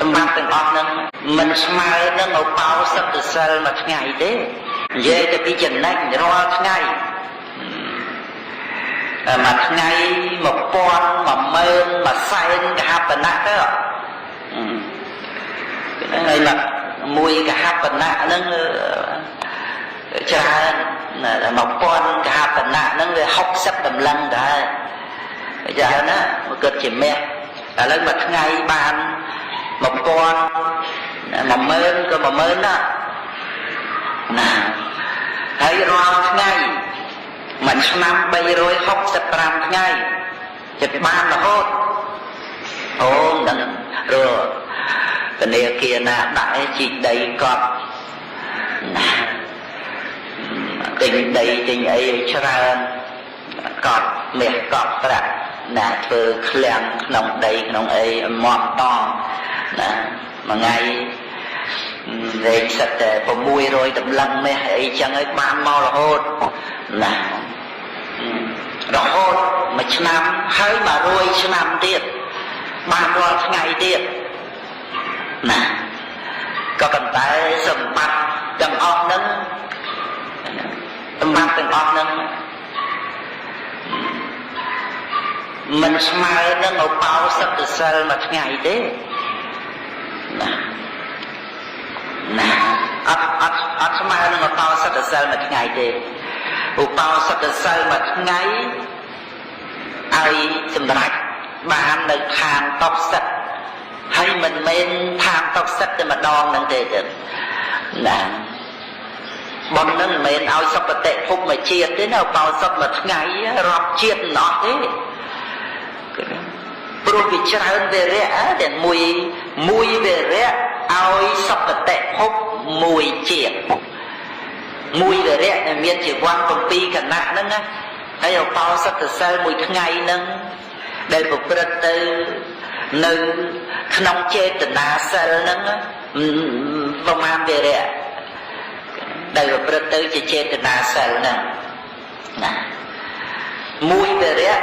សម្បត្តិទាំងអស់ហ្នឹងមិនស្មើនឹងឧបោសថសិលមួយថ្ងៃទេនិយាយទៅពីចំណេញរាល់ថ្ងៃមួយថ្ងៃ1000 10000 100,000កហបណៈទៅហ្នឹងហើយមួយកហបណៈហ្នឹងច្រើន1000កហបណៈហ្នឹងវា60តម្លឹងដែរច្រើនណាមកគិតជាមាសឥឡូវមួយថ្ងៃបាន1000 10000ក៏10000ណាណាហើយរាល់ថ្ងៃមួយឆ្នាំ365ថ្ងៃចិត្តបានរហូតអូមិនដឹងរធនាគារណាដាក់ឯជីកដីកប់ណាទិញដីទិញអីឲ្យច្រើនកប់មាសកប់ប្រាក់ណាធ្វើឃ្លាំងក្នុងដីក្នុងអីមមតណាមួយថ្ងៃលេខសិតតែ600តម្លឹងមាសអីចឹងឲ្យបានមករហូតណារហូតមួយឆ្នាំហើយ100ឆ្នាំទៀតបានរាល់ថ្ងៃទៀតណាក៏ប៉ុន្តែសម្បត្តិទាំងអស់ហ្នឹងសម្បត្តិទាំងអស់ហ្នឹងមិនស្មើនឹងឧបោសថសិលមួយថ្ងៃទេណាណាអត់អត់អត់ស្មើនឹងឧបោសថសិលមួយថ្ងៃទេឧបោសថសិលមួយថ្ងៃឲ្យសម្រេចបាននៅឋានតបសិទ្ធហើយមិនមែនឋានតបសិទ្ធតែម្ដងហ្នឹងទេទេណាបុណ្យហ្នឹងមិនមែនឲ្យសុគតិភពមួយជាតិទេណាឧបោសថមួយថ្ងៃរាប់ជាតិមិនអស់ទេព្រោះវាច្រើនវរៈតែមួយមួយវរៈឲ្យសុគតិភពមួយជាតិមួយវរៈដែលមានជីវ័ន7គណៈហ្នឹងណាហើយឧបោសថសិលមួយថ្ងៃហ្នឹងដែលប្រព្រឹត្តទៅនៅក្នុងចេតនាសិលហ្នឹងប្រមាណវរៈដែលប្រព្រឹត្តទៅជាចេតនាសិលហ្នឹងណាមួយវរៈ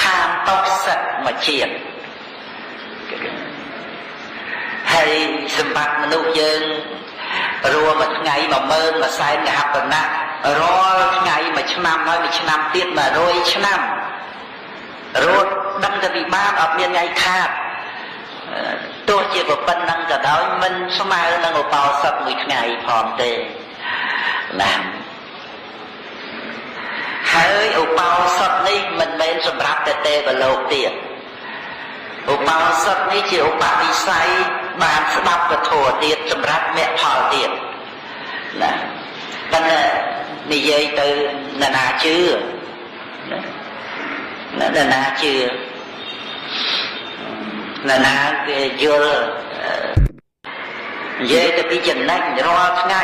ខានតសិទ្ធមួយជាតិហើយសម្បត្តិមនុស្សយើងរួមមួយថ្ងៃ10000 100,000កហបណៈរាល់ថ្ងៃមួយឆ្នាំហើយមួយឆ្នាំទៀត100ឆ្នាំរត់ដឹងតែវិបានអត់មានថ្ងៃខាតទោះជាប៉ុណ្ណឹងក៏ដោយមិនស្មើនឹងឧបោសថមួយថ្ងៃផងទេណាហើយឧបោសថនេះមិនមែនសម្រាប់តែទេវលោកទៀតឧបោសថនេះជាឧបនិស្ស័យបានស្ដាប់ពធទៀតសម្រាប់មគ្គផលទៀតណាប៉ុន្តែនិយាយទៅនរណាជឿណានរណាជឿនរណាគេយល់និយាយទៅពីចំណេញរាល់ថ្ងៃ